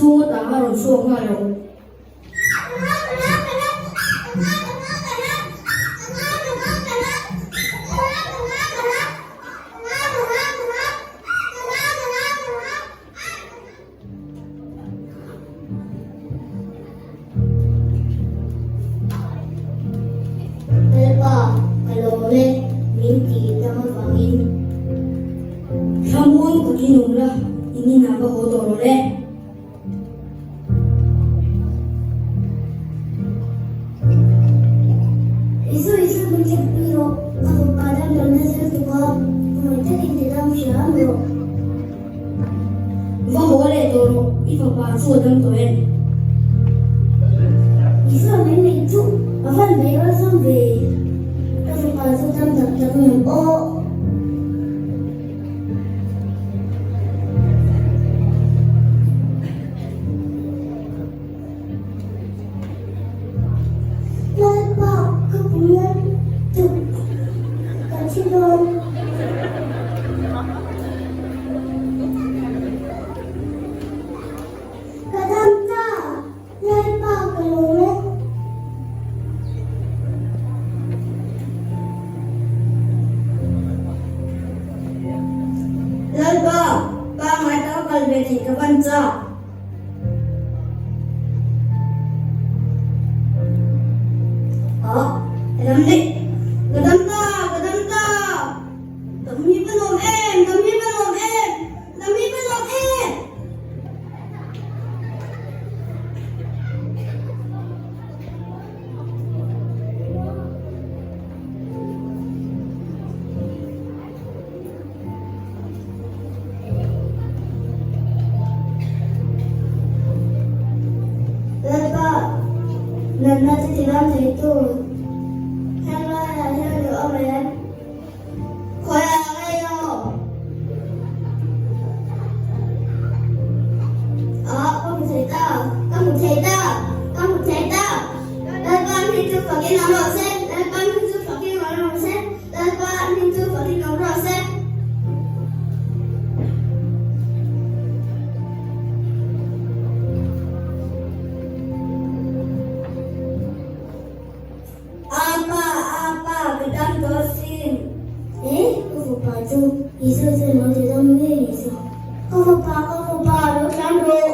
chhung atanga rawn chhuak nghal rawh. Lalpa, ka lawm e, min tih dam avangin. Thlamuang takin awm la, in inah va haw tawh rawh le. Isu Isu min thlenpui rawh, ka fapa dam lo nasa lutuk a, hmui takin ti dam hram rawh. Va haw leh tawh rawh, i fapa chu a dam tawh e. Isua min neih chu a van ve awlsam ve, ka fapa chu dam tak tak ngam aw. Lalpa ka pum nan tuk ka thi dawn. Ka dam ta, Lalpa ka lawm e. Lalpa, pangngai taka kal ve theih ka van chak. Ah, ka dam daih. Ka dam ta, ka dam ta. Dam hi va nuam em, dam hi va nuam em, dam hi va nuam em. Lalpa, natna te tilam thei tu heng laiah hian lo awm em? Khawiah ngei aw? Ah, ka hmu thei ta, ka hmu thei ta, ka hmu thei ta. Lalpa hming chu fakin awm rawh se, Lalpa hming chu fakin awm rawh se. Lalpa hming chu fakin awm rawh se. Apa, apa, ka dam tawh sin. Eh, ka fapa chu Isua chuan lo ti dam ngei ni chu. Ka fapa, ka fapa, lo tlan rawh.